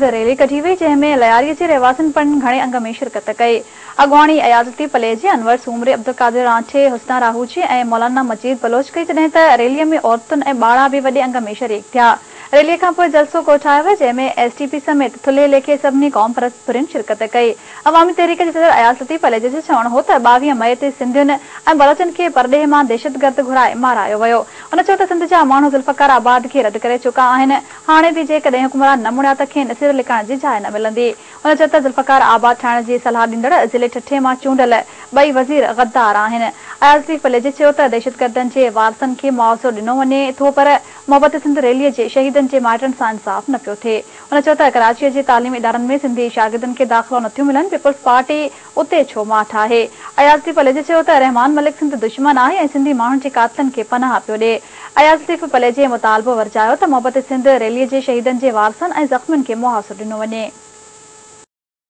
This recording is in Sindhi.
سنڌ ريلي ڪڍي وئي، جنهن ۾ لياري جي رهواسين پڻ گهڻي انگ ۾ شرڪت ڪئي. اڳواڻي اياز لطيف پليجي، انور سومري، عبدالقادر رانٺي، حسنا راهوجي ۽ مولانا مجيد بلوچ ڪئي، جڏهن ته ريلي ۾ عورتن ۽ ٻارڙا به وڏي انگ ۾ شريڪ ٿيا. ريلي کانپوء جلسو ڪوٺايو ويو، جنهن ۾ ايس ٽي پي سميت ٿلهي ليکي سڀني قومپرست ڌرين شرڪت ڪئي. عوامي تحريڪ جي صدر اياز لطيف پليجي جو چوڻ هو ته 22 مئي تي سنڌين ۽ بلوچن کي پرڏيهه مان دهشتگرد گهرائي مارايو ويو. هن چيو ته سنڌ جا ماڻهو ذوالفقار آباد کي رد ڪري چڪا آهن، هاڻي به جيڪڏهن حڪمران نه مڙيا ته کين سر لڪائڻ جي جاء نه ملندي. هن چيو ته ذوالفقار آباد ٺاهڻ جي صلاح ڏيندڙ ضلعي ٺٽي مان چونڊيل ٻئي وزير غدار آهن. اياز لطيف پليجي چيو ته دهشتگردن جي وارثن کي معاوضو ڏنو وڃي ٿو پر محبت سنڌ ريلي جي شهيدن جي مائٽن سان انصاف نه پيو ٿئي. هن چيو ته ڪراچيء جي تعليمي ادارن ۾ سنڌي شاگردن کي داخلو نٿيون ملن، پيپلز پارٽي اتي ڇو ماٺ آهي؟ اياز لطيف پليجي چيو ته رحمان ملڪ سنڌ دشمن آهي ۽ سنڌي ماڻهن جي قاتلن کي پناهه پيو ڏئي. اياز لطيف پليجي مطالبو ورجايو ته محبت سنڌ ريلي جي شهيدن جي وارثن ۽ زخمين کي معاوضو ڏنو وڃي.